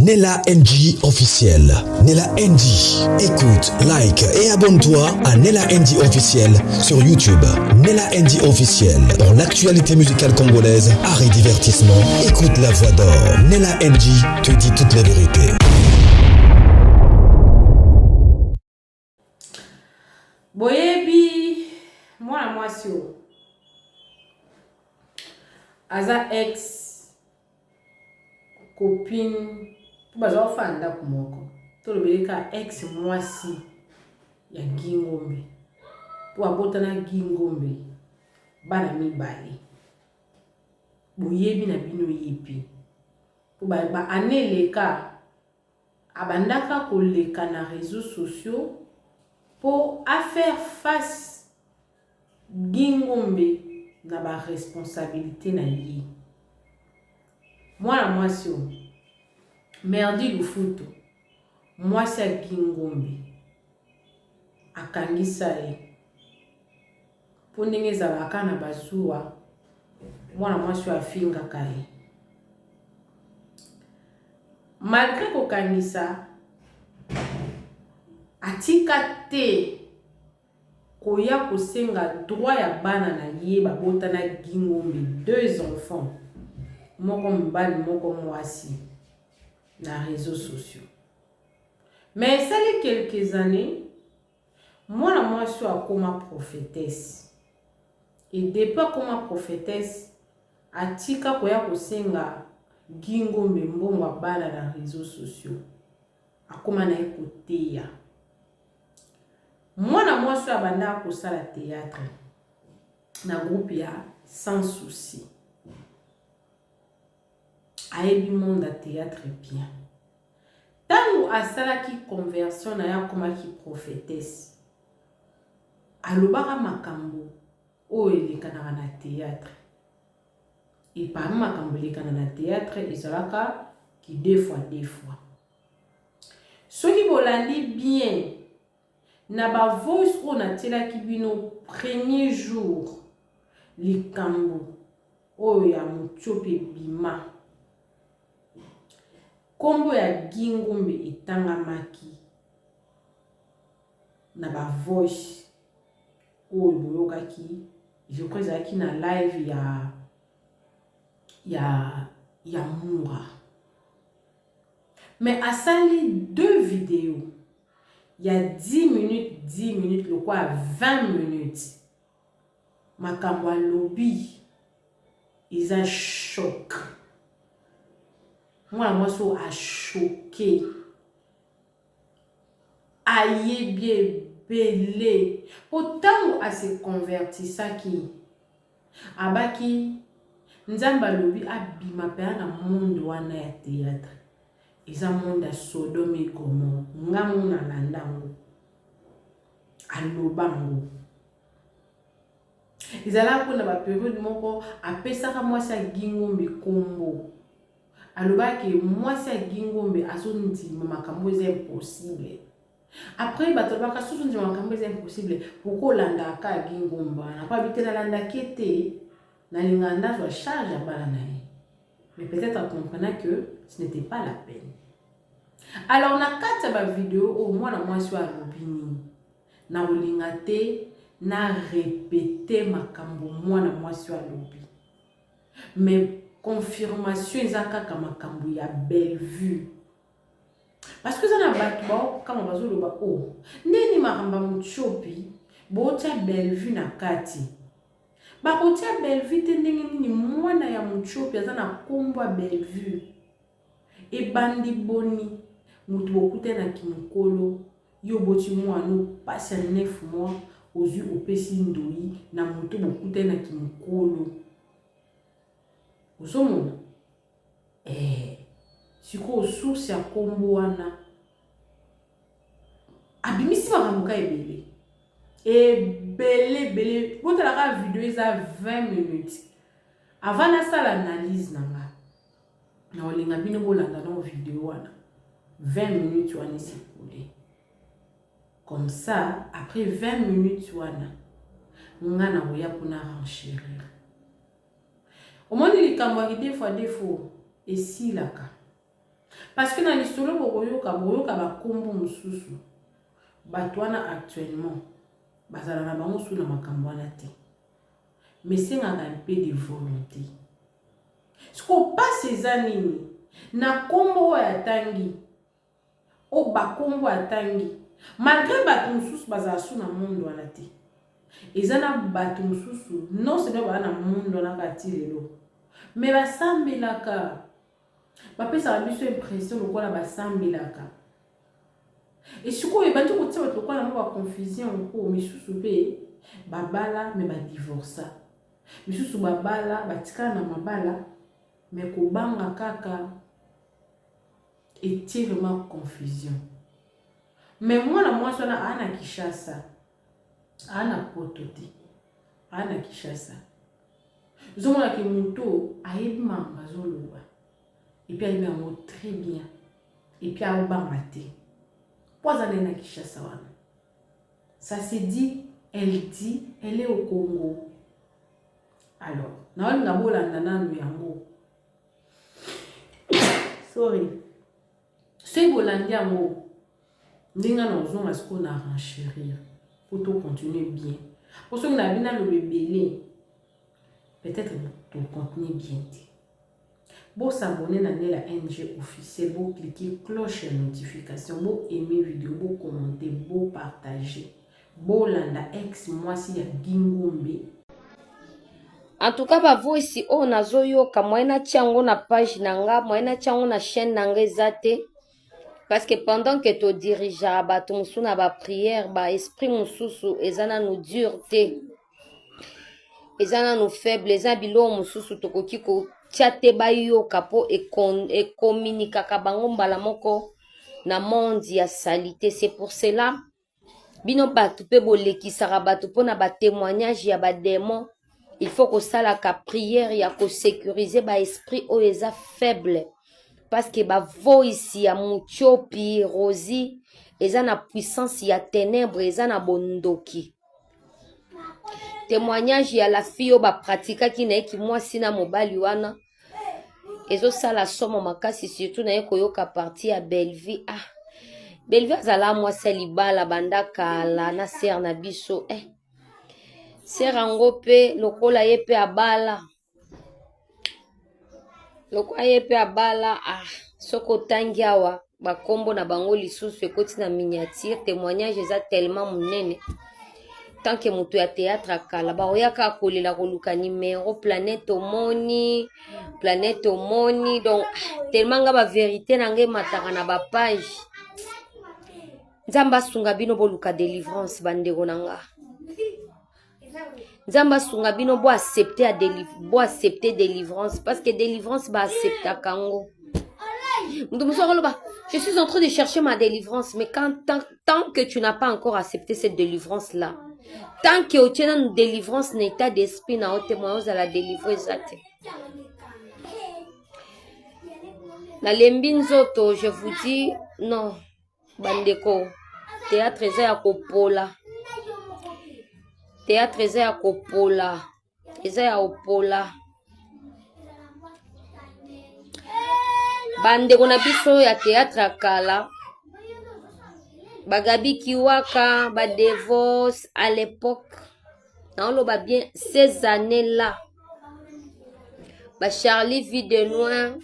Nella NG officiel. Nella NG. Écoute, like et abonne-toi à Nella NG officiel sur YouTube. Nella NG officiel. Pour l'actualité musicale congolaise, art et divertissement, écoute la voix d'or. Nella NG te dit toute la vérité. Boyebi mwana mwasi oyo aza ex copine mpo baza kofanda ndako moko tolobeli ka ex mwasi ya Gingombe mpo abotana Gingombe bana mibale boyebi na bino yepi mpo ba année eleka Abandaka koleka na reseaux sociaux po a faire face Guy Ngombe na ba responsabilites na ye. Mwana mwasi oyo Merdi Lufutu, mwasi ya Guy Ngombe akangisa ye po ndenge ezalaka na ba zuwa, mwana mwasi oyo afingaka ye. Malgre kokangisa, atika te koya kosenga droit ya bana na ye babota na Guy Ngombe, deux enfants, moko mobali moko mwasi na reseaux sociaux. Mais esali quelques années, mwana mwasi oyo akoma prophetesse. Et depuis akoma prophetesse, atika koya kosenga Guy Ngombe mbongo ya bana na reseaux sociaux. Akoma na ye koteya. Mwana mwasi oyo abandaka kosala theatre na groupe ya Sans Souci. Ayebi monde ya theatre bien. Tango asalaki conversion na ye akomaki prophetesse. Alobaka makambo oyo elekanaka na theatre. Et parmi makambo elekana na theatre ezalaka ki deux fois deux fois. Soki bolandi bien na ba voice oyo natielaki bino premier jour likambo oyo ya Mutiopi ebima, kombo ya Guy Ngombe etangamaki na ba voice oyo boyokaki, je crois ezalaki na live ya ya ya Mura. Mais asali deux videos ya 10 minutes 10 minutes lokola 20 minutes, makambo alobi eza choc. Mwana mwasi oyo achoke, ayebi ebele po ntango ase convertisaki abaki Nzambe alobi abima mpenza na monde wana ya theatre, eza monde ya Sodome et Gomorrhe. Nga mo nalanda yango, aloba yango ezalaka kuna ba periode moko apesaka mwasi ya Guy Ngombe kombo, alobaki mwasi ya Guy Ngombe azondima makambo eza impossible. Après bato balobaka susu ndima makambo eza impossible, pourquoi olandaka kaka Guy Ngombe wana? Po abi te nalandaki ye te, nalingaka ndazwa charge ya bana na ye, mais peut-être acomprenant que ce n'était pas la peine. Alors na kati ya ba video oyo mwana mwasi oyo alobi nini, nakolinga te na repete makambo mwana mwasi oyo alobi, mais confirmation eza kaka makambo ya Bellevue. Parce que eza na bato baokama bazoloba o oh, ndeni makambo ya Mutiopi botia Bellevue na kati. Bakotia Bellevue te ndenge nini mwana ya Mutiopi aza na kombo ya Bellevue? Ebandi boni moto bokutani na kimokolo, yo oboti mwana pasi ya 9 mois, ozwi opesi ndoyi na moto bokutani na kimokolo. Ozomona? Sikoyo source ya kombo wana abimisi makambo ka ebele ebele ebele. Botala kaka video eza 20 minutes. Avant nasala analyse na nga, na olinga bino bolanda na video wana 20 minutes wana esikule. Comme ça après 20 minutes wana nga na koya mpona renchérir. Omoni likambo ya deux fois deux fois esilaka. Parce que na lisolo bokoyoka, bokoyoka ba kombo mosusu. Bato wana actuellement bazala na bango su na makambo wana te. Mais esengaka un peu de volonté. Sikoyo pasi eza nini? Na kombo oyo atangi, oyo ba kombo atangi, malgre bato mosusu bazala su na monde wana te. Eza na bato mosusu non seulement baza na monde wana kaka ti lelo, mais basambelaka. Bapesaka biso impression lokola basambelaka. Et sikoyo ebandi kotia bato lokola na mwa ba confusion mpo misusu mpe babala mais ba divorça. Misusu babala batikala na mabala mais kobanga kaka etie vraiment confusion. Mais mwana mwasi wana aa na Kinshasa, aa na poto te, aa na Kinshasa. Ozomona ke moto ayebi makambo azoloba epuis ayebi yango très bien epuis aobanga te mpo aza naye na Kinshasa wana. Ça se dit, elle dit, elle est au Congo. Alors, naolinga bolanda nanu yango. Sorry. Soki bolandi yango, ndenge nga nakozonga sikoyo na renchérir po to continuer bien. Po soki na bino naloba ebele, peut-être to continuer bien te. Bo s'abonner na Nella NG officiel, bo cliquer cloche ya notification, bo aimer video, bo commenter, bo partager. Bolanda ex mwasi ya Gingombe. En tout cas ba voice oyo nazoyoka moyen natia yango na page na nga moyen natia yango na chaîne na nga eza te parce que pendant que todirigeaka bato mosusu na ba prière ba esprit mosusu eza nanu dur te eza nanu faible eza biloko mosusu tokoki kotia te bayoka mpo ekominikaka bango mbala moko na monde ya salite. C'est pour cela bino bato mpe bolekisaka bato mpo na batémoignage ya bademon. Il faut kosalaka prière ya kosécuriser baesprit oyo eza faible, parce que bavoice ya Mutiopi Rosi eza na puissance ya ténèbre, eza na bondoki. Témoignage ya la fille oyo bapratikaki na ye kimwasi na mobali wana ezosala somo makasi, surtout na ye koyoka partie ya Bellevue. Ah, Bellevue azala mwasi ya libala banda kala na sere na biso eh. Sere yango mpe lokola ye mpe abala, lokola ye mpe abala ah, soki otangi awa bakombo na bango lisusu ekoti na miniature. Témoignage eza tellement monene, tant que moto ya théâtre akala bakoyaka kolela koluka numéro planète omoni planète omoni. Donc tellement nga bavérité na ngai emataka na bapage. Nzambe asunga bino boluka délivrance, bandeko na nga. Nzambe asunga bino bo accepter bo accepter délivrance, parce que délivrance baacceptaka yango. Moto mosusu akoloba: "Je suis en train de chercher ma délivrance." Mais quand tant que tu n'as pas encore accepté cette délivrance là, tant que otie nanu délivrance na état d'esprit na yo te, moyen ozala délivré eza te. Nalembi nzoto, je vous dis non. Bandeko, théâtre eza ya kopola, théâtre eza ya kopola, eza ya kopola. Bandeko na biso ya théâtre ya kala, bagabi kiwaka, badevos à l'époque, naoloba bien ces années là, bacharlie vie de loin,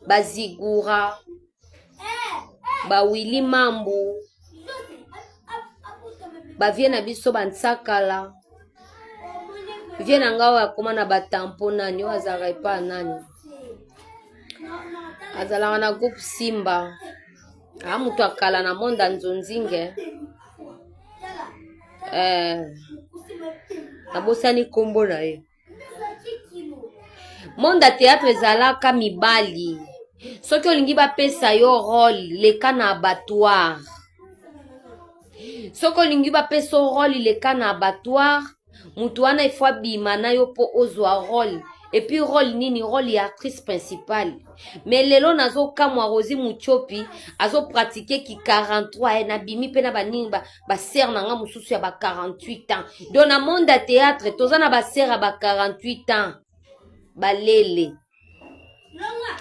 bazigura, bawili mambu, bavie na biso bantsakala, vie na ngai oyo akóma na batampo nani oyo azalaka epa nani, azalaka na groupe Simba, aa moto akala na monde ya nzonzinge eh, nabosani nkombo na ye. Monde ya théâtre ezalaka mibali. Soki olingi bapesa yo rôle, leka na abattoir. Soki olingi bapesa yo rôle, leka na abattoir. Motu wana ifo abima na yo mpo ozwa rôle. Et puis rôle nini? Rôle ya actrice principale. Mais lelo nazokamwa, Rosi Mutiopi azopratike ki 43 e nabimi mpe na banini, basere na nga mosusu ya ba 48 ans. Donc na monde ya théâtre toza na basere ya ba 48 ans, balele.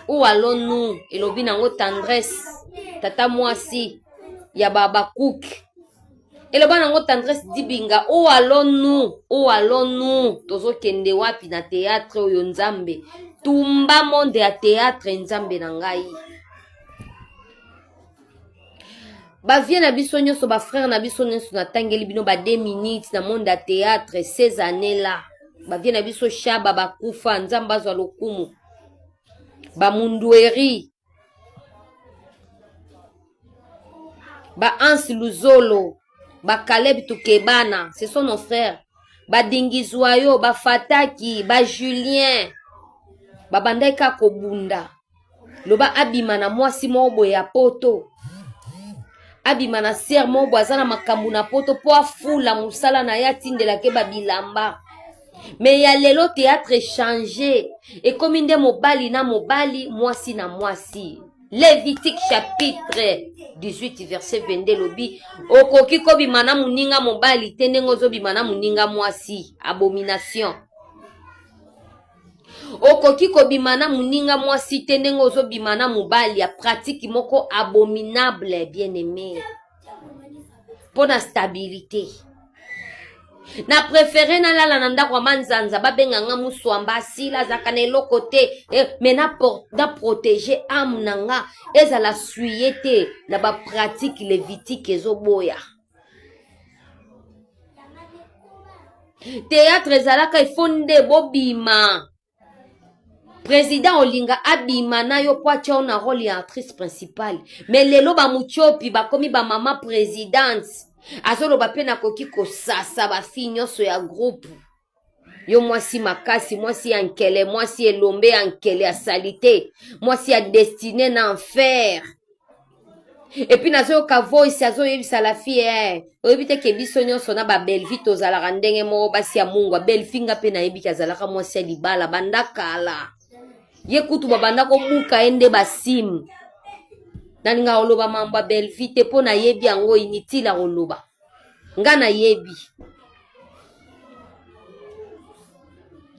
Où allons-nous? Elobi nango tendresse tata mwasi ya ba bacook eloba nango tendresse dibinga. Où allons-nous? Où allons-nous? Tozokende wapi na théâtre oyo nzambe? Tumba monde ya théâtre nzambe na ngai. Ba vie na biso nyonso, ba frère na biso nyonso, natangeli bino ba 2 minutes na monde ya théâtre ces années là. Ba vie na biso Shaba bakufa, nzambe azwa lokumu. Ba Mundueri, ba Hans Luzolo, ba Caleb Tukebana, ce sont nos frères. Ba Dingizwayo, ba Fataki, ba Julien, ba bandaki kaka kobunda. Loba abima na mwasi moko boye ya poto, abima na sœur moko boye aza na makambo na poto po afula mosala na ye atindelake ba bilamba. Mais ya lelo théâtre change, ekomi nde mobali na mobali, mwasi na mwasi. Lévitique chapitre 18 verset 22 lobi okoki kobima na moninga mobali te ndenge ozobima na moninga mwasi, abomination. Okoki kobima na moninga mwasi te ndenge ozobima na mobali, ya pratique moko abominable, bien-aimé. Mpo na stabilité. Na préféré nalala na ndako ya manzanza, babenga nga muswamba, asila azalaka na eloko te, mais na protéger âme na nga ezala suye te na ba pratique lévitique ezoboya. Théâtre ezalaka ifo nde bobima. Président olinga abima na yo po atia yo na rôle ya actrice principale. Mais lelo ba Muchopi bakomi ba mama présidente. Azoloba pe nakoki kosasa ba fille nyonso ya groupe. Yo mwasi makasi, mwasi ya nkele, mwasi elombe ya nkele ya salite, mwasi ya destinée na enfer. Et puis nazoyoka voice azoyebisa la fille, oyebi te ke biso nyonso na ba Bellevue tozalaka ndenge moko, basi ya mungwa. Bellevue nga mpe nayebi ke azalaka mwasi ya libala banda kala. Ye kutu babanda kobuka ye nde basimu. Nalinga koloba mambo ya Bellevue te mpo nayebi yango inutile ya koloba. Nga nayebi.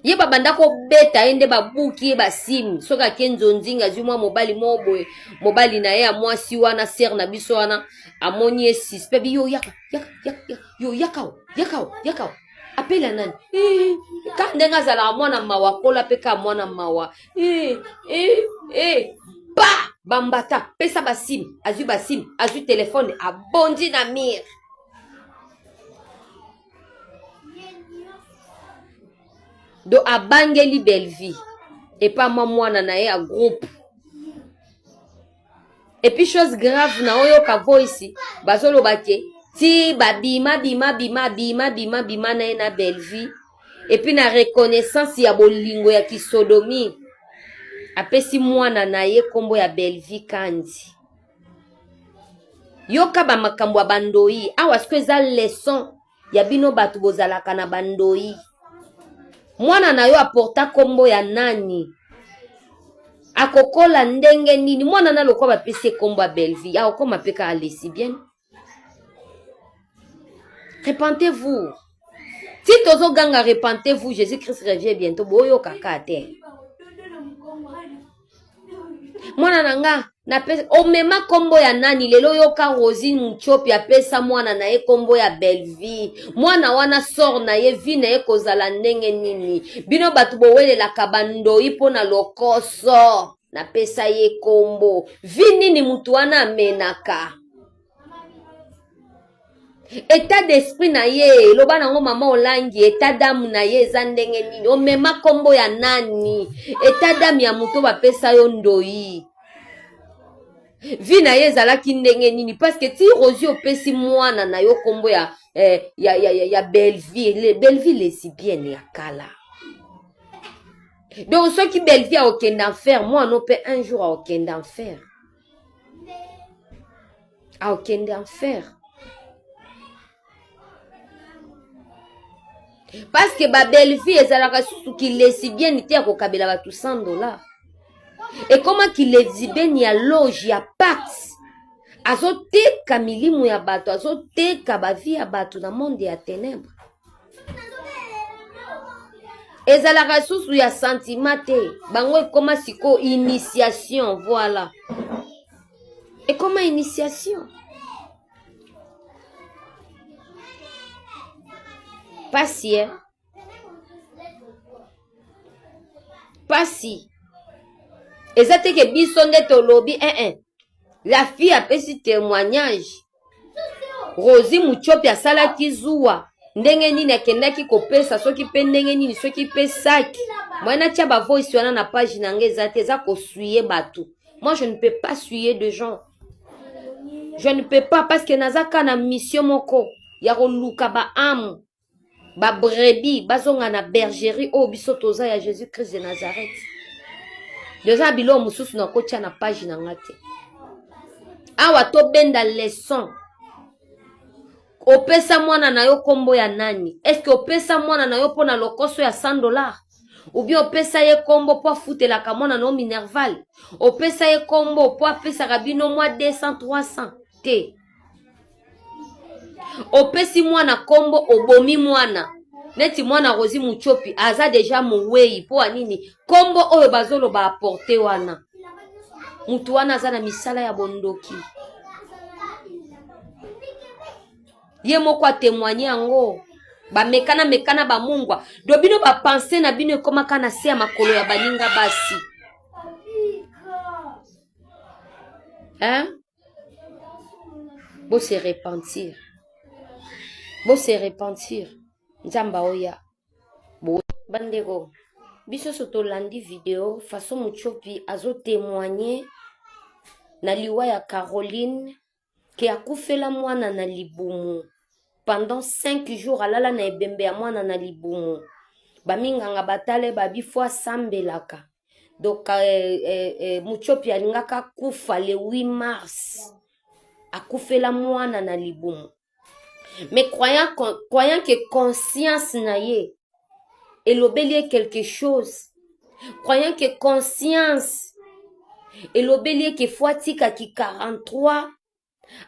Ye babanda kobeta ye nde babuki ye basimu. Soki ake nzonzinga azwi mwa mobali moko boye, mobali na ye ya mwasi wana, sœur na biso wana, amoni ye suspect, bi yo yaka, yaka, yaka, yaka, yo yaka o, yaka o, yaka o. Apela nani? Ka ndenge azalaka mwana mawa, kola pe ka mwana mawa. Pa! Bambata, pesa basimu, azwi basimu, azwi telefone, abondi na mire. Do abangeli Bellevue epa mwa mwana na ye ya groupe. Et puis chose grave na oyoka voice bazoloba ke ti babima bima bima bima bima bima na ye na Bellevue. Et puis na reconnaissance ya bolingo ya kisodomi apesi mwana na ye kombo ya Bellevue Kandi. Yoka ba makambo ya bandoi awa, siko eza leçon ya bino bato bozalaka na bandoi. Mwana na yo aporta kombo ya nani? Akokola ndenge nini? Mwana na lokwa bapesi ye kombo ya Bellevue, akokoma pe kaka lesbienne. Repentez-vous. Si tozoganga repentez-vous, Jésus-Christ revient bientôt, boyoka kaka te. Mwana na nga napesa omema kombo ya nani lelo? Yoka Rosine Muchopi apesa mwana na ye kombo ya Bellevue. Mwana wana sort na ye, vie na ye kozala ndenge nini? Bino bato bowelelaka bandoi mpo na lokoso, napesa ye kombo. Vie nini mutu wana amenaka? État d'esprit na ye, eloba nango mama Olangi, état d'âme na ye eza ndenge nini? Omema kombo ya nani? État d'âme ya moto bapesa yo ndoi, vie na ye ezalaki ndenge nini? Parce que ti Rosie opesi mwana na yo kombo ya Bellevue, le Bellevue lesbienne ya kala. Donc soki Bellevue akokende enfer, mwana mpe un jour akokende enfer, akokende enfer. Parce que ba Bellevue ezalaka susu ki lesbienne te ya kokabela bato 100 $. Ekoma ki lesbienne ya loge ya pacte, azoteka milimo ya bato, azoteka ba vie ya bato na monde ya ténèbres. Ezalaka susu ya sentiment te, bango ekoma sikoyo initiation. Voilà, ekoma initiation. Pasi eh? Pasi eza te ke biso nde tolobi eh eh. La fille apesi témoignage. Rosie Mutshopi asalaki zuwa ndenge nini akendaki kopesa soki mpe ndenge nini soki mpe saki moyen natia ba voice wana na page na ngai eza te, eza kosuye bato. Moi je ne peux pas suyer de gens, je ne peux pas, parce que naza kaka na mission moko ya koluka ba âme, ba brebis bazonga na bergerie oyo biso toza ya Jésus Christ de Nazareth. Deja na biloko mosusu nakotia na page na nga te. Awa tobenda leçon. Opesa mwana na yo kombo ya nani? Est-ce que opesa mwana na yo mpo na lokoso ya 100 $? Ou bien opesa ye kombo mpo afutelaka mwana na yo minerval? Opesa ye kombo mpo apesaka bino mwa 200 300 te? Opesi mwana kombo, obomi mwana. Neti mwana Rosie Mutshopi aza deja mowei mpo ya nini? Kombo oyo bazoloba aporte wana, mutu wana aza na misala ya bondoki. Ye moko atémoigne yango. Bamekana mekana bamungwa do bino bapense na bino ekomaka na se ya makolo ya baninga basi, hein? Bo se repentir, bo se repentir. Nzambe oya bo bandeko biso so tolandi video façon Mutshopi azotémoigne na liwa ya Caroline, ke akufela mwana na libumu pendant 5 jours, alala na ebembe ya mwana na libumu. Baminganga batale babi fo asambelaka. Donc Mutshopi alingaka akufa le 8 mars, akufela mwana na libumu. Mais croyant que conscience na ye elobeli ye quelque chose, croyant que conscience elobeli ye ke fo atikaki 43,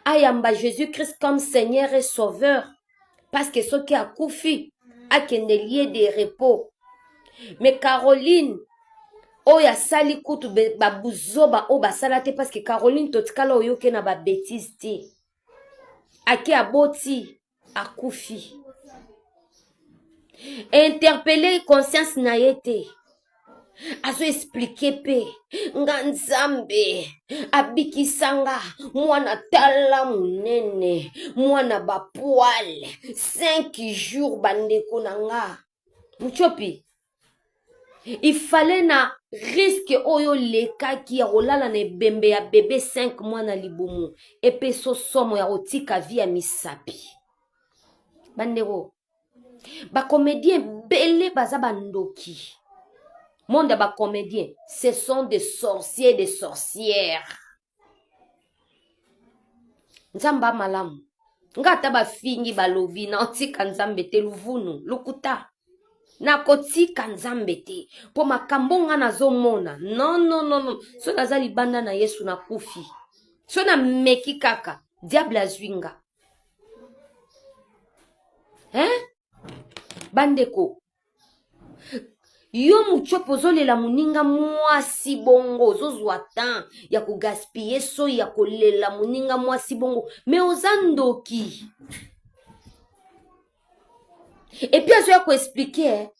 ayamba Jésus Christ comme Seigneur et Sauveur, parce que soki akufi akende lieu de repos. Mais Caroline oyo asali kutu babuzoba oyo basala te, parce que Caroline totikala oyoke na babêtises te. Ake aboti, akufi, interpelle conscience na ye te. Azo expliquer mpe nga Nzambe abikisanga mwana, tala monene mwana bapoils 5 jours. Bandeko na nga, Mutshopi, il fallait na risque oyo olekaki ya kolala na ebembe ya bebe 5 mois na libumu epesa somo ya kotika vie ya misapi. Bandeko, bacomédien ebele baza bandoki. Monde ya bacomédien, ce sont des sorciers, des sorcières. Nzambe amalamu nga, ata bafingi balobi na otika Nzambe te. Luvunu, lokuta, nakotika Nzambe te, mpo makambo nga nazomona, non, non, non, non. So naza libanda na Yesu, nakufi. So nameki kaka, diable azwi nga, hein? Bandeko, yo Mutshopi ozolela moninga mwasi bongo, ozozwa temps ya kogaspiller soi ya kolela moninga mwasi bongo, me oza ndoki. Et puis azoya koexpliquer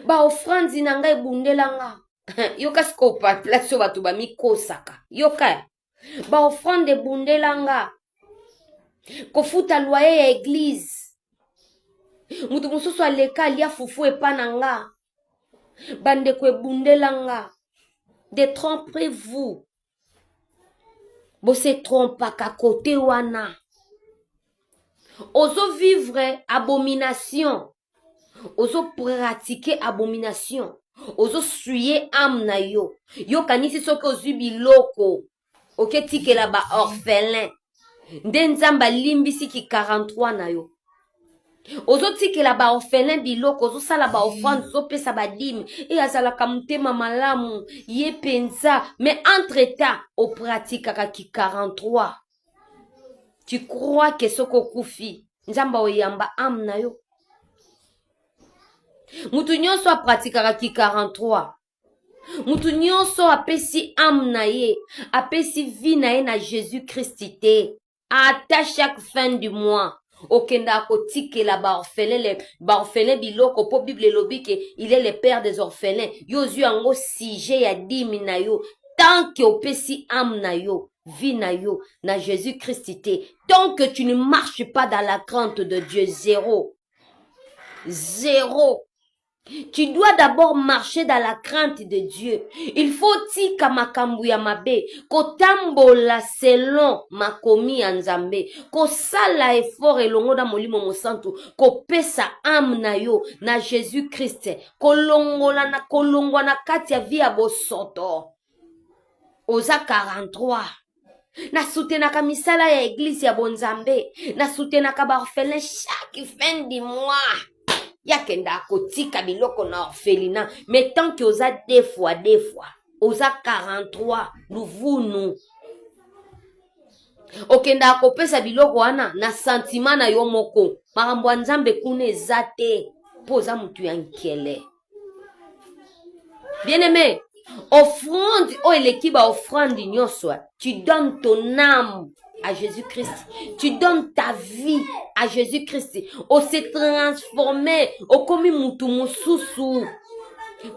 baoffrande na ngai ebundelanga. Yoka sikoyo place oyo bato bamikosaka. Yoka, baoffrande ebundelanga kofuta loyer ya église. Moto mosusu aleka alia fufu epa na nga. Bandeko, ebundelanga. Détrompez-vous, bose trompaka kote wana. Ozovivre abomination, ozopratike abomination, ozosuye âme na yo. Yokanisi soki ozwi biloko oketikela baorphelin nde Nzambe alimbisi ki 43 na yo. Ozotikela baorphelin biloko, ozosala baoffrande, ozopesa badîmes e azalaka motema malamu ye mpenza, mais entre temps opratikaka ki 43. Tu crois ke soki okufi, Nzambe oyamba âme na yo? Mutu nyonso apratikaka ki 43. Mutu nyonso apesi ame na ye, apesi vie na ye na Jésus Christ te. Ata chaque fin du mois okendaka kotikela baorphelin baorphelin biloko mpo bible elobi ke il est le père des orphelins yo ozwi yango sujet ya dime na yo tant que opesi ame na yo vie na yo na jésus christ te tant que tu ne marches pas dans la crainte de dieu zéro zéro Tu dois d'abord marcher dans la crainte de Dieu. Il faut tika makambo ya mabe, kotambola selon makomi ya Nzambe, kosala effort elongo na Molimo Mosantu, kopesa ame na yo na Jésus Christ, kolongola na kolongwa na kati ya vie ya bosoto. Oza 43. Nasutenaka misala ya eglise ya bonzambe, nasutenaka baorphelin chaque fin du mois. Yakendaka kotika biloko na orphelinat, mais tant que oza deux fois deux fois, oza 43 luvunu. Okendaka kopesa biloko wana na sentiment na yo moko. Makambo ya Nzambe kuna eza te, mpo oza mutu ya nkele. Bien aimé, offrande oyo eleki ba offrande nyonso, tu donnes ton âme à Jésus-Christ. Tu donnes ta vie à Jésus-Christ. O se transformer, okomi mutu mosusu.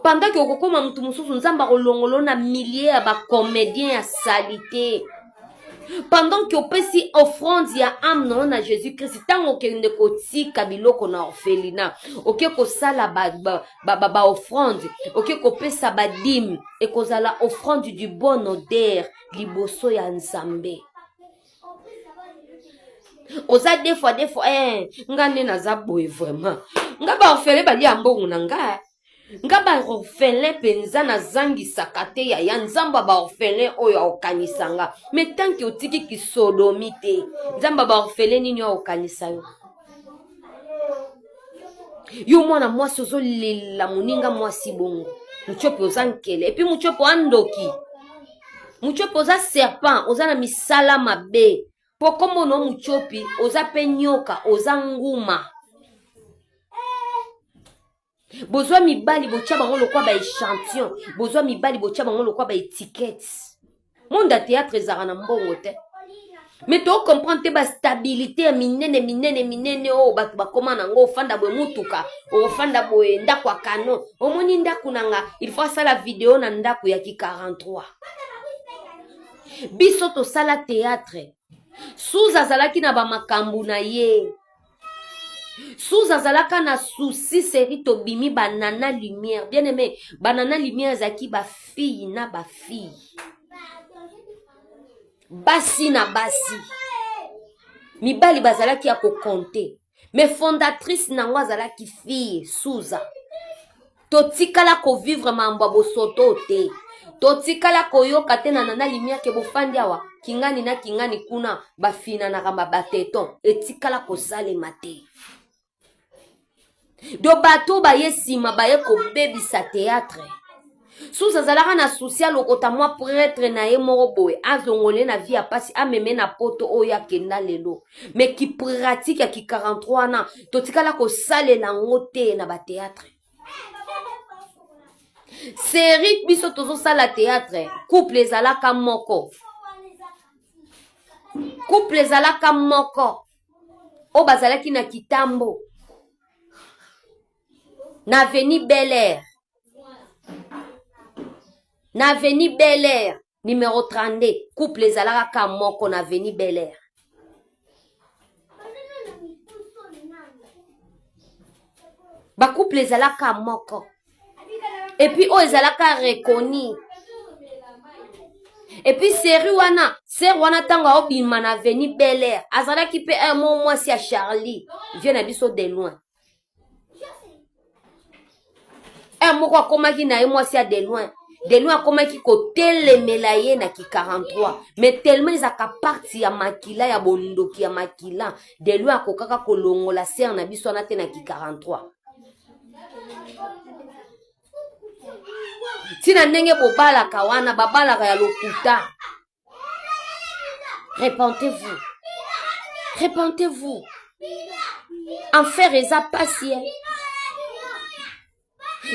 Pendant que okokoma mutu mosusu, Nzambe akolongolo na milliers ya ba comédiens ya salite. Pendant que opesi offrande ya âme na yo na Jésus-Christ, ntango okende kotika biloko na orphelinat, oke kosala ba, ba, ba, ba, ba offrande, oke kopesa ba dime, ekozala offrande du bon odeur liboso ya Nzambe. Oza deux fois deux fois, eh, nga nde naza boye vraiment. Nga ba orphelin balia mbongo na nga. Nga ba orphelin mpenza nazangisaka te yaya nzambe ya ba orphelin oyo akokanisa nga mais tant que otiki kisodomi te nzambe ya ba orphelin nini oyo akokanisa yo yo mwana mwasi ozolela moninga mwasi bongo mutiopi oza nkele epuis mutiopi oza ndoki mutiopi oza serpent oza na misala mabe po kombo no mutiopi oza pe nyoka oza nguma Bozwa mibali botya bango lokwa ba echantillon, bozwa mibali botya bango lokwa ba etiquette. Monde ya théâtre ezalaka na mbongo te. Mais to comprendre te ba stabilité ya minene minene minene oyo bato bakoma nango, ofanda boye mutuka, ofanda boye ndako ya canon. Omoni ndako na nga, il faut asala video na ndako ya ki 43. Biso tosala théâtre. Suze azalaki na ba makambo na ye. Suze azalaka na souci seri tobimi ba nana lumière bien aimé ba nana lumière ezalaki ba fille na ba fille basi na basi mibali bazalaki ya kokonte mais fondatrice nango azalaki fille Suza totikala kovivre mambo ya bosoto te totikala koyoka te na nana lumière ke bofandi awa kingani na kingani kuna bafinanaka ma bateton etikala kosalema te do bato baye nsima baye kobebisa théâtre susu azalaka na susi alokota mwa pretre na ye moko boye azongole na vie ya pasi ameme na poto oyo akenda lelo me ki pratique ya ki 43 wana totikala kosalela yango te na batheatre série biso tozosala théâtre couple ezalaka moko couple ezalaka moko oyo bazalaki na kitambo na avenue Bel Air na avenue Bel Air numéro 32 couple ezalaka ka moko na avenue Bel Air ba couple ezalaka moko et puis oyo ezalaka reconnu et puis série wana sere wana ntango aobima na avenue Bel Air azalaki mpe un mo mwasi ya Charlie vie na biso de loin un moko akomaki na ye mwasi ya de loin de loin akomaki kotelemela ye na ki 43 mais tellement ezalaka parti ya makila ya bondoki ya makila de loin akokaka kolongola sere na biso wana te na ki 43 ntina ndenge bobalaka wana babalaka ya lokuta repentez-vous repentez-vous enfer eza pasi eh.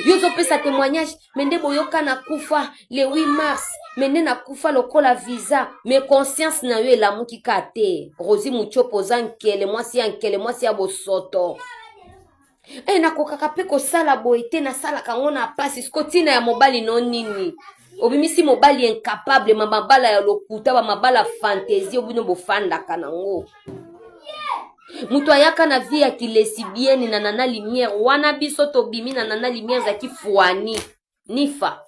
Yo ozopesa témoignage me nde boyoka nakufa le 8 mars me nde nakufa lokola visa me conscience na yo elamuki ka te. Rosi Mutshopo oza nkele, mwasi ya nkele, mwasi ya bosoto. E nakokaka mpe kosala boye te, nasalaka yango na pasi. Siko ntina ya mobali no nini? Obimisi mobali incapable, ma mabala ya lokuta, ba mabala fantaisie obino bofandaka nango. Moto ayaka na vie ya kilesibienne na Nana Lumière wana, biso tobimi na Nana Lumière ezalaki fuani nifa.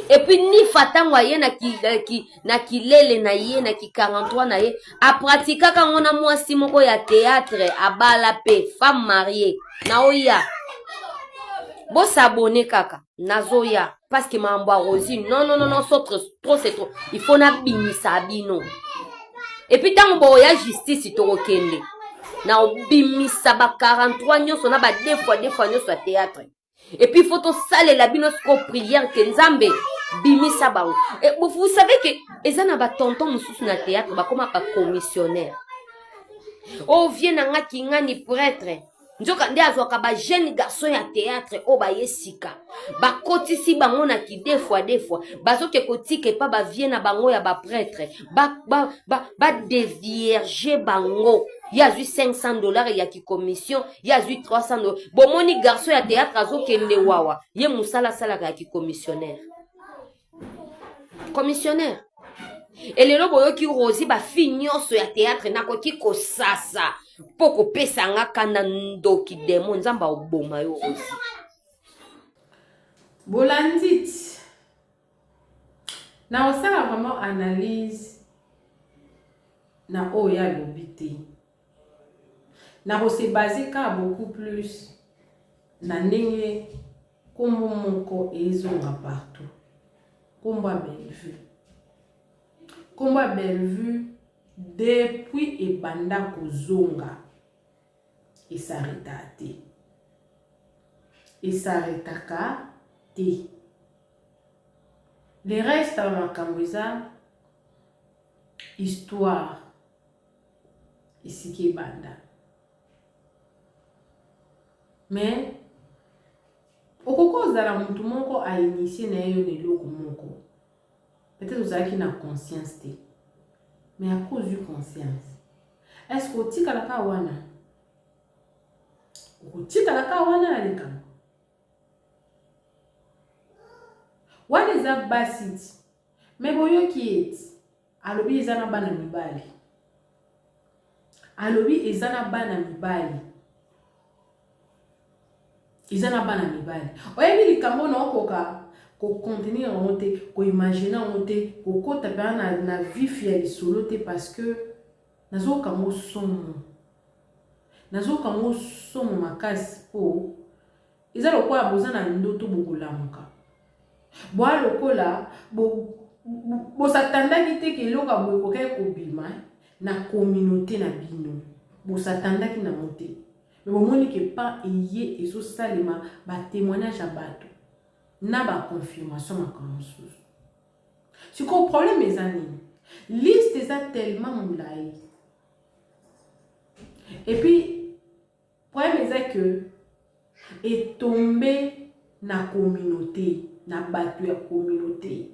Et puis nifa ntango aye na, ki, na, ki, na kilele na ye na ki 43 na ye, apratikaka yango na mwasi moko ya théâtre, abala pe femme mariée. Na oya bosabone kaka nazoya parce que makambo ya Rosie non non non non, so trop c'est trop, il faut nabimisa bino. Et puis ntango boya justice tokokende na obimisa ba 43 nyonso na ba deux fois deux fois nyonso ya théâtre. Et puis faut tosalela bino siko prière ke Nzambe bimisa bango. Et vous savez que eza na ba tonton mosusu na théâtre bakoma ba commissionnaire. O vie na nga kingani prêtre nzoka nde azwaka ba jeune garçon ya théâtre oyo baye sika, bakotisi bango na ki deux fois deux fois, bazoke kotika epa ba vie na bango ya ba prêtre, badevierge ba, ba bango. Ye azwi 500 $ ya kicommission, ye azwi 300 $. Bomoni garçon ya théâtre azokende wawa, ye mosala asalaka ya kicommissionnaire, commissionnaire. Elelo boyoki Rosi, bafille nyonso ya théâtre nakoki kosasa mpo kopesa nga kanda. Ndoki demo, Nzambe aoboma yo Rosi. Bolandi ti na kosala vraiment analyse na oyo alobi te, na kose baser kaka beaucoup plus na ndenge nkombo moko ezonga partout, nkombo ya Bellevue. Nkombo ya Bellevue depuis ebanda kozonga esarrêtaka te, esarrêtaka te. Le reste ya makambo eza histoire esika ebanda, mais okoki ozala motu moko ainitier na ye yo na eloko moko, peut-être ozalaki na conscience te, mais après ozwi conscience, est ce que otikalaka wana? Okotikalaka wana na likambo wana? Eza basi ti me boyoki eti alobi eza na bana mibali, alobi eza na bana mibali, eza na bana mibali. Oyebi likambo na okoka kocontenir yango te, koimaginer yango te, kokota mpena na vif ya lisolo te, parce que nazoyoka yango somo, nazoyoka yango somo makasi, mpo eza lokola boza na ndoto, bokolamuka boa lokola bosatandaki te ke eloko ya boye ekokaki kobima na communauté na bino, bosatandaki nango te, me bomoni ke pa eye ezosalema, batémoignage ya bato na baconfirmation makambo mosusu. Sikoyo problème eza nini? Liste eza tellement molai. Et puis problème eza que etombe na communauté, na bato ya communauté.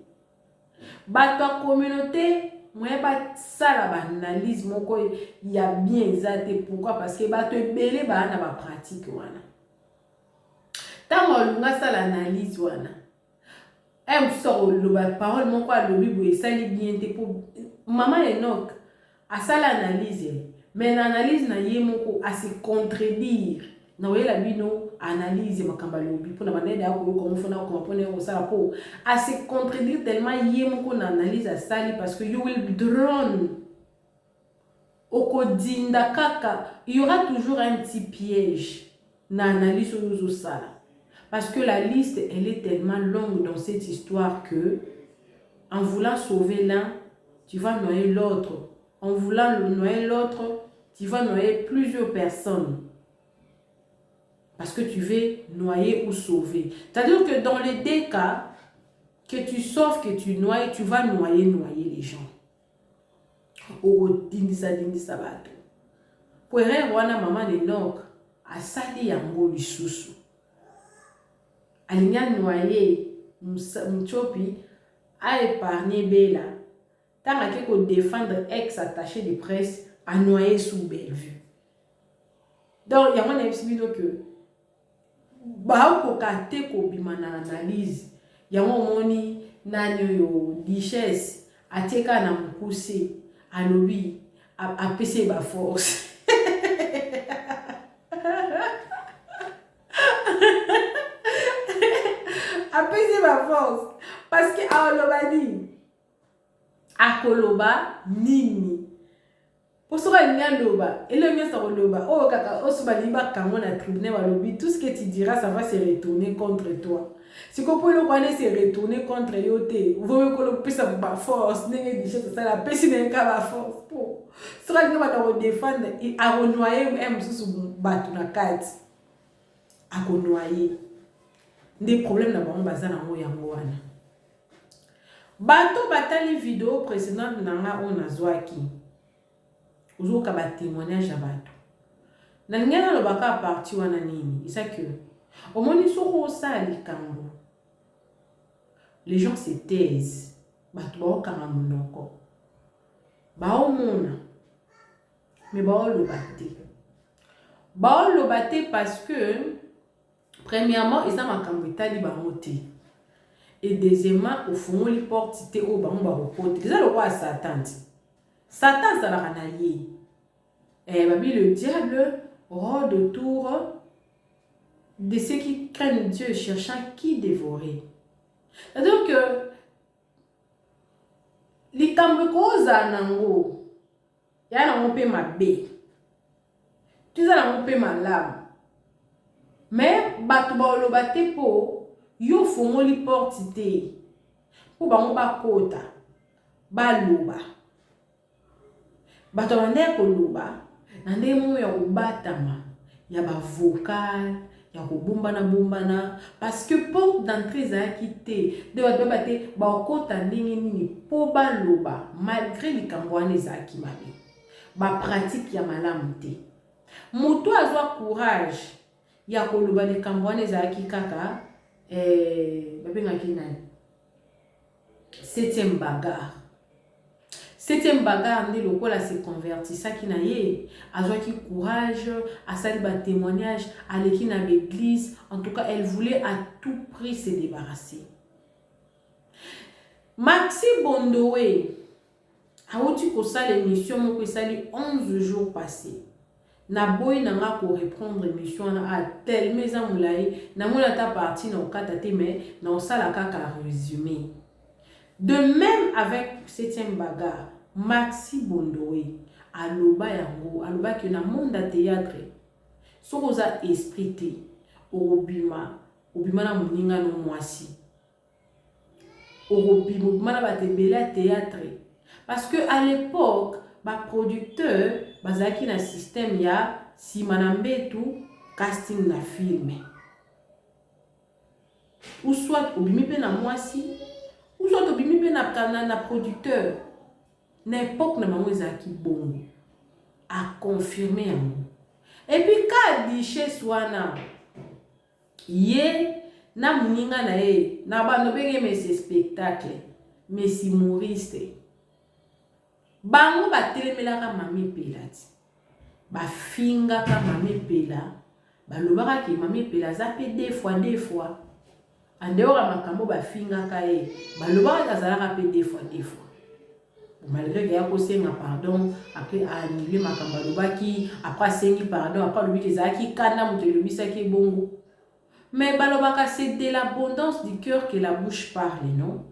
Bato ya communauté moye basala baanalyse moko ya bien eza te. Pourquoi? Parce que bato ebele baa na bapratique wana. Ntango alinga asala analyse wana, e mosusu akoloba parole moko, alobi boye esali bien te, mpo mama Enoch asala analyse, mais na analyse na ye moko ase contredire. Na koyela bino analyse makambo alobi mpona bandenge ya koyoka ngo, fona koma mpona ye kosala, mpo ase contredire tellement ye moko na analyse asali, parce que you will be drawn, okodinda kaka, il y aura toujours un petit piège na analyse oyo ozosala, parce que la liste, elle est tellement longue dans cette histoire que en voulant sauver l'un, tu vas noyer l'autre, en voulant le noyer l'autre, tu vas noyer plusieurs personnes, parce que tu veux noyer ou sauver. C'est-à-dire que dans les deux cas, que tu sauves, que tu noies, tu vas noyer, noyer les gens. Okodindisa-dindisa bato. Po erreur wana mama Enoch asali yango lisusu. Alingi a noyer Mutshopi a épargner Bella Tango ake ko defendre ex attaché de presse a noyer sous Bellevue. Donc yango nayebisi bino que bakoka te kobima na analyse yango omoni nani oyo duchesse atie kaka na mokuse alobi apesi ye baforce apesi baforce parce que aloba nini Akoloba nini? Po soki alingi aloba, eloko nionso akoloba, oyo kaka oyo soki balingi bakanga na tribunal balobi tout ce que tu diras ça va se retourner contre toi. Sikoyo po eloko wana se retourner contre yo te, vaut mieux kolo pesa ba force ndenge duchesse asala apesi na ye kaka ba force po soki alingi abanda ko defendre ako noyer eh mosusu bato na kati ako noyer nde problème na bango baza nango yango wana. Bato batali video precedente na nga oyo nazwaki, ozoyoka ba temoignage ya bato. Nalingi naloba kaka partie wana nini, eza que omoni soki osala likambo, les gens se taisent, bato baokanga monoko, baomona mais baoloba te. Baoloba te parce que Premièrement eza makambo etali bango te et deuxièmement ofongoli porte te oyo bango bakokota eza lokola satan ti satan azalaka na ye eh, babi le diable rôde autour de ceux qui craignent Dieu cherchant qui dévorer. C'est-à-dire que likambo ekozala nango ya nango mpe mabe to eza nango mpe malamu mais bato baoloba te mpo yo ofongoli porte te mpo bango bakota baloba bato ya bandaki koloba na ndenge moko ya kobatama ya bavocal ya kobombana bombana parce que porte d'entrée ezalaki te nde bato bayeba te bakota ndenge nini mpo baloba malgré likambo wana ezalaki mabe bapratique ya malamu te moto azwa courage ya koloba likambo wana ezalaki kaka eh, babengaki nani Septième bagarre. Septième bagarre nde lokola se convertissaki na ye, azwaki courage, asali ba témoignages, aleki na ba église, en tout cas elle voulait à tout prix se débarrasser. Maxi Bondowe awuti kosala émission moko esali 11 jours passés. Naboyi na nga ko reprendre emission wana ah tellement eza mulayi namoni ata partie na kokata te mais na kosala kaka resume. De meme avec septième bagarre Maxi Bondowe aloba yango aloba que na monde ya theatre soki oza esprit te okobima obima na moninga no mwasi okobima obima na bato ebele ya théâtre parce que à l'époque baproducteur bazalaki na système ya nsima na mbetu casting na filme ou soit obimi mpe na mwasi ou soit obimi mpe na, na, na producteur na époque na bango ezalaki bongo aconfirme yango epuis ka duchesse wana Ye na muninga na ye na bando benge monsieur spectacle, monsieur humoriste. Bango batelemelaka Mami Epela ti. Bafingaka Mami Epela, balobaka ke Mami Epela aza pe deux fois deux fois. En dehors ya makambo bafingaka ye, balobaka ke azalaka pe deux fois deux fois. Malgré que ya kosenga pardon, après a annuler makambo alobaki, après asengi pardon, après alobi ke ezalaki kanda moto elobisaki ye bongo. Mais balobaka c'est de l'abondance du cœur que la bouche parle, non?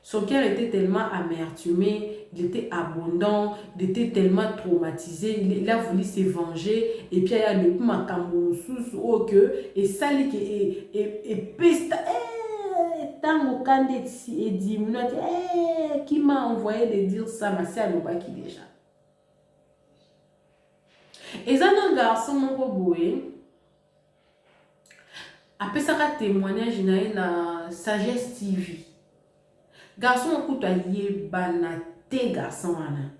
Son cœur était tellement amertumé, il était abondant, il était tellement traumatisé, il a voulu se venger et puis aya alobi makambo mosusu oyo que esali ke epesta Tango kanda e diminuaki eh, qui m'a envoyé de dire ça masi alobaki déjà. Eza na garçon moko boye apesaka témoignage na ye na Sagesse TV. Garçon kutu ayebana te garçon wana.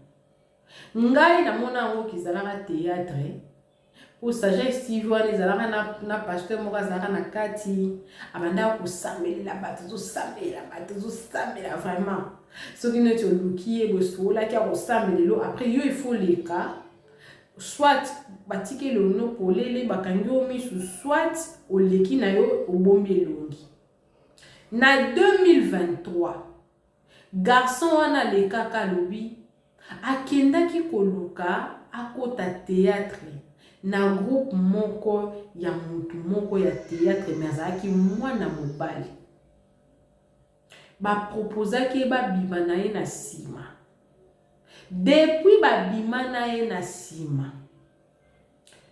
Ngai namona yango kezalaka théâtre. Po Sagesse TV wana ezalaka na, na pasteur moko azalaka na kati, abandaka kosambelela bato, azosambelela bato, azosambela vraiment. Soki neti oluki ye bosololaki akosambelelo, après yo il faut leka soit batiki elongi no polele bakangi yo misu, soit oleki na yo obombi elongi. Na 2023 garçon wana alekaka alobi akendaki koluka akota théâtre na groupe moko ya mutu moko ya théâtre, mais azalaki mwana mobali. Baproposaki ye babima na ye na nsima. Depuis babima na ye na nsima,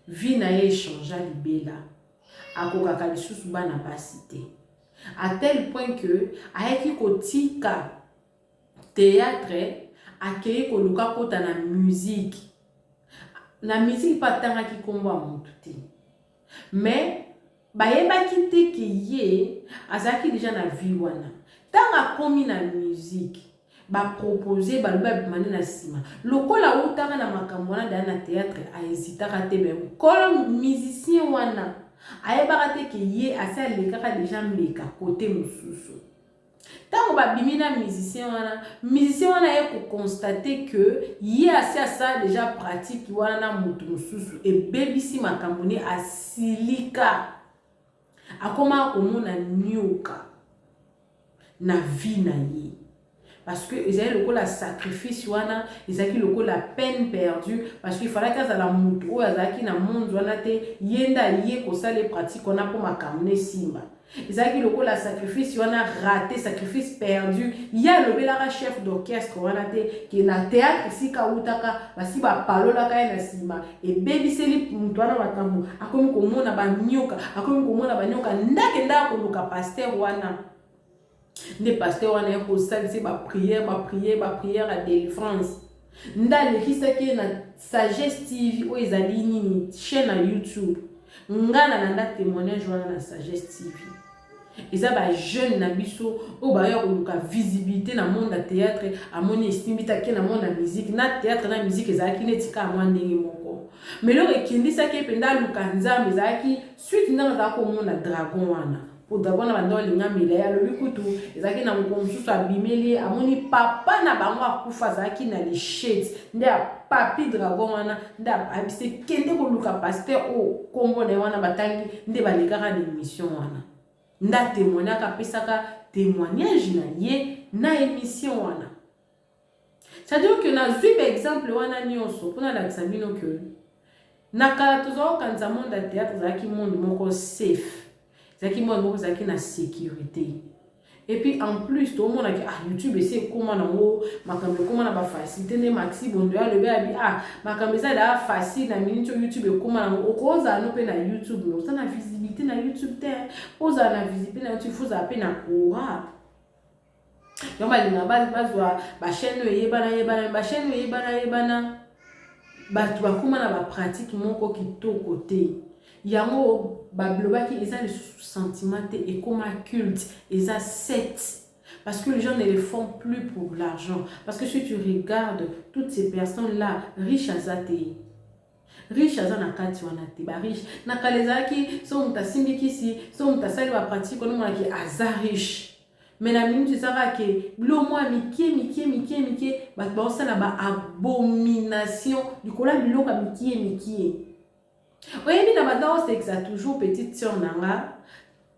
vie na ye echangea libela. Akokaka lisusu bana basi te, à tel point que ayaki kotika théâtre, akei koluka kota na musique. Na musique mpe atangaki nkombo ya motu te, mais bayebaki te ke ye azalaki deja na vie wana. Ntango akomi na musique, bapropose, balobi abima nde na nsima. Lokola autaka na makambo wana daya na théâtre, ahésitaka te. Me nkolo musicien wana ayebaka te ke ye asi alekaka deja mbeka kote mosusu. Ntango babimi na musicien wana, musicien wana aye koconstater ke ye asi asala deja pratique wana na motu mosusu, ebebisi makambo ne, asilika, akomaka komona nioka na vie na ye, parce que ezali lokola sacrifice wana, ezalaki lokola peine perdue, parce que ifalaki azala motu oyo azalaki na monde wana te, ye nde aye kosala pratique wana mpo makambo na esimba. Ezalaki lokola sacrifice wana raté, sacrifice perdu. Ye alobelaka chef d'orchestre wana te ke na théâtre esika awutaka basi bapalolaka ye na nsima, ebebiseli moto wana makambo, akomi komona banyoka, akomi komona banyoka. Ndake ndaka koluka pasteur wana, nde pasteur wana ye kosalisa baprière, baprière, baprière ya délivrance, nde alekisaki ye na Sagesse TV oyo ezali nini, chaîne na YouTube. Nga nalanda témoignage wana na Sagesse TV. Eza bajeune na biso oyo baya koluka visibilité na monde ya théâtre, amoni esimbi te, ake na monde ya musique. Na théâtre na musique ezalaki neti kaka mwa ndenge moko, mais eloko ekendisaki ye mpenza aluka Nzambe ezalaki suite ndenge azalaka komona dragon wana. Po dragon wana banda olinga mela ye, alobi kutu ezalaki na mokolo mosusu abimeli ye, amoni papa na bango akufa, azalaki na lishete, nde apapi dragon wana, nde ayebisi kende koluka pasteur oyo nkombo na ye wana batangi, nde balekaka na émission wana, nde atémoignaka, apesaka témoignage na ye na émission wana. C'est-à-dire que nazwi baexemple wana nyonso mpona alakisa bino ke na kala tozala kokanisa monde ya théâtre ezalaki monde moko safe, ezalaki monde moko ezalaki na sécurité. Et puis en plus tomonaki, ah, YouTube esi ekóma nango makambo, ekóma na bafacilité. Nde Maxi Bondo alobi abi, ah, makambo eza daa facile na minute oyo. YouTube ekóma nango, okozala no mpe na YouTube, mais oza na visibilité na YouTube te. Ozala na visibilité na YouTube, faut ozala mpe na aura. Yango balinga bazwa bachaîne oyo eyebana yebana, bachaîne oyo eyebana yebana. Bato bakóma na bapratique moko kitoko te. Yango balobaki eza lisusu sentiment te, ekóma culte, eza secte, parce que les gens ne le font plus pour l'argent. Parce que si tu regardes toutes ces personnes là, riche aza te, riche aza na kati wana te. Bariche na kala ezalaki so moto asimbi kisi, so moto asali bapratique wana, omonaki aza riche. Mais na minute eza kaka ke biloko mwa mike mike mike mike, bato baosala baabomination likolo ya biloko ya mike mike. Oyebi, na banda osekisa toujours petite sœur na nga,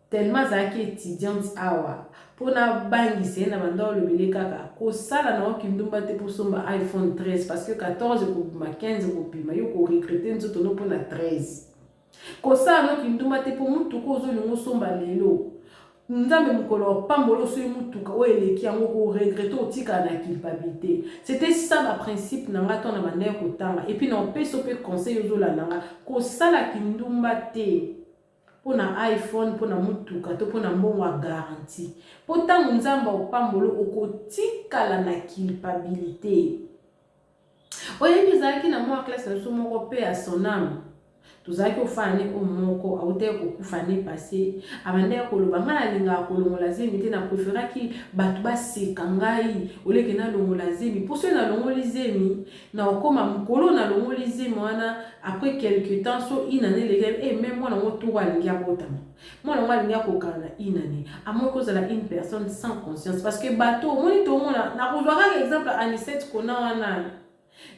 tellement azalaki étudiante awa, mpona bangisa ye na banda olobele kaka kosala na okindumba te mpo somba iPhone 13, parce que 14 ekobima, 15 ekobima, yo koregretter nzoto no mpona 13. Kosala no kindumba te mpo mutuka ozolinga osomba lelo, Nzambe mokolo apambola osoyi mutuka oyo eleki yango, koregretter, otikala na culpabilité. C'était ça baprincipe na nga to na banda ya kotanga. Et puis na opesa mpe conseil, ozolanda nga, kosala kindumba te mpona iPhone, mpona mutuka to mpona mbongo ya garantie, mpo ntango Nzambe opambola, okotikala na culpabilité. Oyebi, ezalaki na mwa classe na biso moko mpe ya soname. Tozalaki kofanda ne oyo moko awutaki kokufa annee passee, abandaki koloba ngai nalingaka kolongola zemi te, na preferaki bato baseka ngai au lieu que nalongola zemi po soki nalongoli zemi nakokoma mokolo nalongoli zemi wana après quelque temps so une annee eleki eh mais mwana yango tour alingi abotama, mwana yango alingi akokana na une annee, amoki kozala une personne sans conscience parce que bato omoni tomona nakozwa kaka exemple Anicet Kona wana.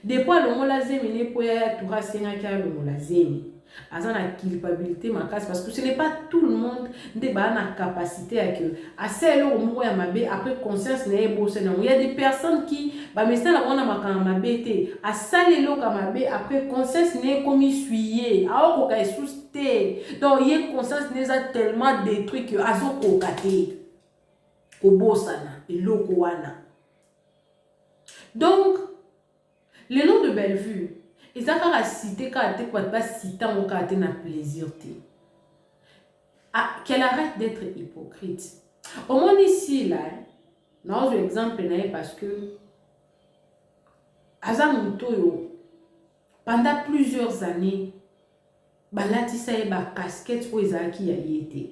Depuis alongola zemi ne po yaya Toura asengaki alongola zemi aza na culpabilite makasi parce que ce n'est pas tout le monde nde baa na capacité ya que asala eloko moko ya mabe après conscience na ye ebosani yango. Il y a des personnes qui bamesana bango na makambo mabe te, asali eloko ya mabe après conscience na ye ekomi suye, aokoka esusu te, donc ye conscience na ye eza tellement détruit que azokoka te kobosana eloko wana. Donc le nom de Bellevue eza kaka cité kaka te, bato basite yango kaka te na plaisir te. Ah, qu'elle arrête d'être hypocrite. Omoni Sila, naozwa exemple na ye parce que aza moto oyo pendant plusieurs années balatisa ye ba casquette oyo ezalaki ya ye te.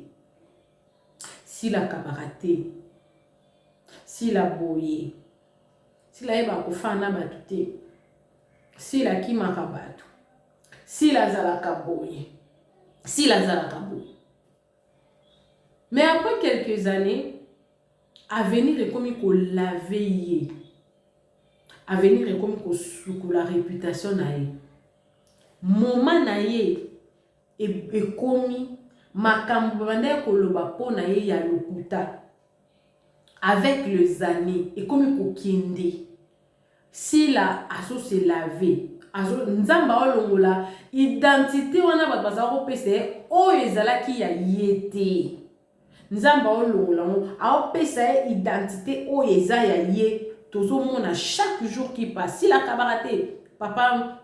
Sila akabaka te, Sila boye, Sila ayebaka kofanda na bato te, Sila akimaka bato, Sila azalaka boye, Sila azalaka boye. Mais après quelques années, avenir ekomi kolave ye, avenir ekomi kosukola réputation na ye, moment na ye ekomi makambo babandaki koloba mpo na ye ya lokuta. Avec les années ekomi kokende, Sila azo se laver, azo Nzambe aolongola identité wana bato bazala kopesa ye oyo ezalaki ya ye te. Nzambe aolongola yango, aopesa ye identité oyo eza ya ye. Tozomona chaque jour qui passe, Sila akabaka te. Papa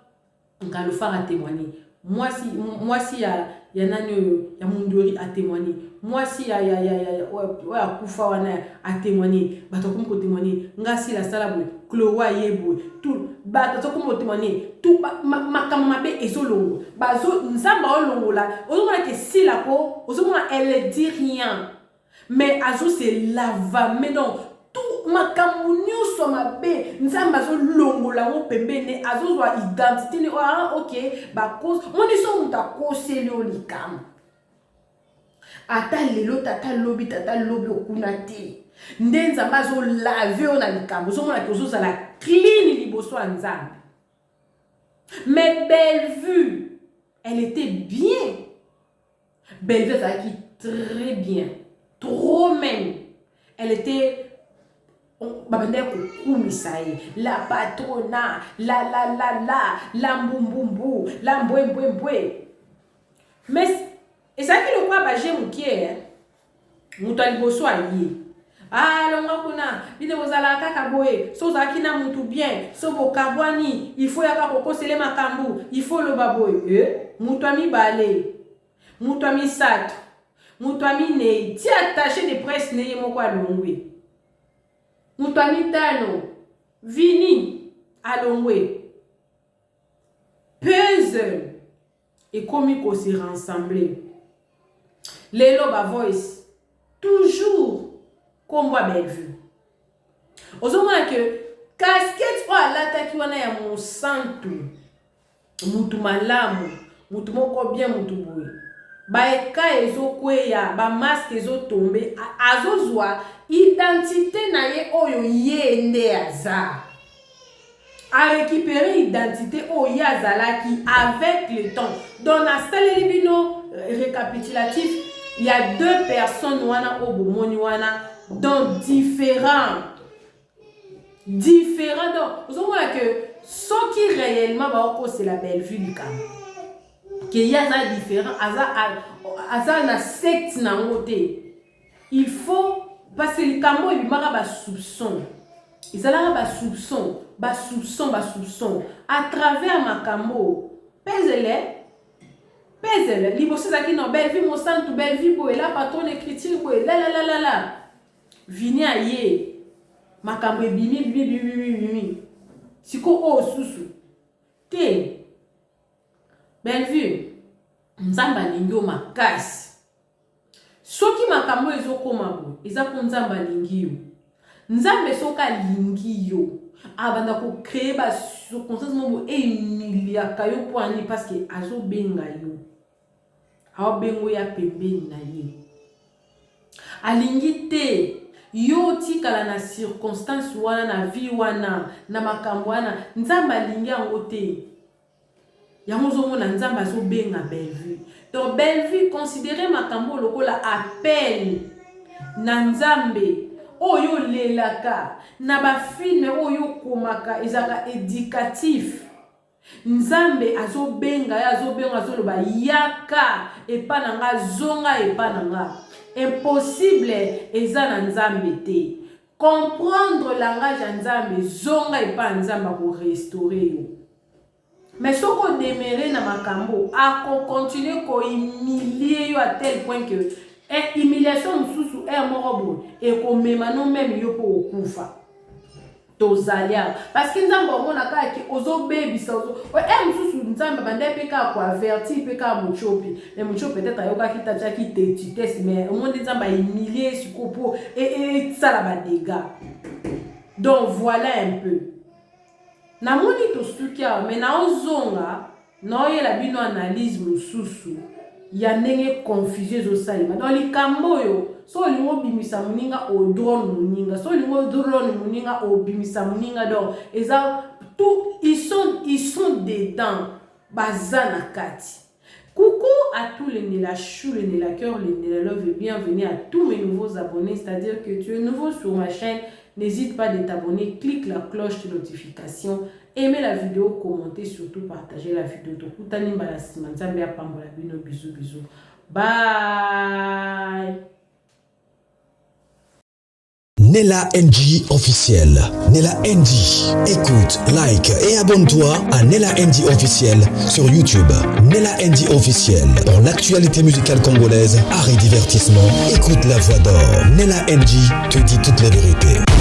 Ngalufar a témoigné, mwasi mwasi ya ya nani oyo ya Mundori a témoigné, mwasi ya ya ya ya oyo akufa wana a témoigné, bato akomi ko témoigner nga Sila asala boye, Chloé aye boye, tout bato akomi ko témoigner tout makambo mabe ezolongwa, bazo Nzambe aolongola. Ozomona ke Sila ko ozomona elle dit rien mais azo se lavame, donc tout makambo nyonso mabe Nzambe azolongola yango pembeni, azozwa identité ne ah ok bakos moni so moto akoseli yo likambo ata lelo tata lobi tata lobi okuna te, nde Nzambe azolave yo na likambo, ozomona ke ozozala clean liboso ya Nzambe. Mais Bellevue, elle était bien. Bellevue azalaki très bien, trop même. Elle était babandaki kokumisa ye la patrona, la la la la la mbumbumbu la mbwembwembwe, mais ezalaki lokola baje mokie. Moto ya liboso aye, alongwa kuna, bino bozalaka kaka boye, so ozalaki na mutu bien, so bokabwani il faut yaka kokosele makambo, il faut loba boye. Moto ya mibale, moto ya misato, moto ya minei, ti attaché de presse ne ye moko alongwe. Moto ya mitano, Vini alongwe. Puzzle ekomi ko se rassembler. Lelo ba voice toujours kombo ya Bellevue. Ozomona ke casquette oyo alataki wana ya mosantu, mutu malamu, mutu moko bien, mutu boye, baeka ezokweya, ba masque ezotombe, azozwa identité na ye oyo ye nde aza. A récupérer identité oyo ye azalaki avec le temps. Donc nasaleli bino récapitulatif ya deux personnes wana oyo bomoni wana, donc différent différent. Donc ozomona ke soki réellement baokosela Bellevue likambo ke ye aza différent, aza na secte nango te, il faut parce que likambo oyo ebimaka basoupçon, ezalaka basoupçon, basoupçon, basoupçon à travers makambo pezele pezele. Liboso ezalaki no Bellevue mosantu, Bellevue boye, la patronne écriture boye, la la la la la. Vini aye, makambo ebimi ebimi ebimi ebimi. Sikoyo oyo susu te Bellevue. Nzambe alingi yo makasi. Soki makambo oyo ezokoma boye, eza mpo Nzambe alingi yo. Nzambe soki alingi yo, abanda ko créer ba circonstances moko boye ehumiliaka yo mpo ani parce que azobenga yo. Aobenga oya pembeni na ye. Alingi te yo otikala na circonstance wana, na vie wana, na makambo wana. Nzambe alingi yango te. Yango ozomona Nzambe azobenga Bellevue. Donc Bellevue considere makambo lokola appel na Nzambe oyo olelaka na ba film oyo okomaka ezalaka educatif. Nzambe azobenga ye, azobenga, azoloba yaka epa na nga, zonga epa na nga. Impossible eza na Nzambe te. Comprendre langage ya Nzambe, zonga epa ya Nzambe ako restaurer yo. Mais soki o demeurer na makambo, ako continuer ko humilier yo à tel point que eh, humiliation mosusu heure moko boye ekomema no meme yo mpo okufa. Tozali awa parce que Nzambe amona kaka ke ozobebisa ozo eh, mosusu Nzambe abandaki mpe kaka koavertir mpe kaka Mutshiopi, mais Mutshiopi peut-être ayokaki te, atiaki tetitesse, mais omoni nde Nzambe ahumilie ye sikoyo mpo esala ba dégâts. Donc voilà un peu. Namoni tosuki awa, mais naozonga naoyela bino analyse mosusu ya ndenge confusion ezosalema. Donc likambo oyo, so olingi obimisa moninga odrone moninga, so olingi odrone moninga obimisa moninga, donc eza tout, ils sont dedans, baza na kati. Coucou à tous les Nela Chou, les Nela Cœur, les Nela Love et bienvenue à tous mes nouveaux abonnés. C'est-à-dire que tu es nouveau sur ma chaîne, n'hésite pas de t'abonner, clique la cloche de notification, aimez la vidéo, commentez, surtout partagez la vidéo. Tokutani mbala sima, Nzambe apambola bino, bisous bisous. Bye. Nella NG officiel. Nella NG. Écoute, like et abonne-toi à Nella NG officiel sur YouTube. Nella NG officiel. Pour l'actualité musicale congolaise, art et divertissement, écoute la voix d'or. Nella NG te dit toute la vérité.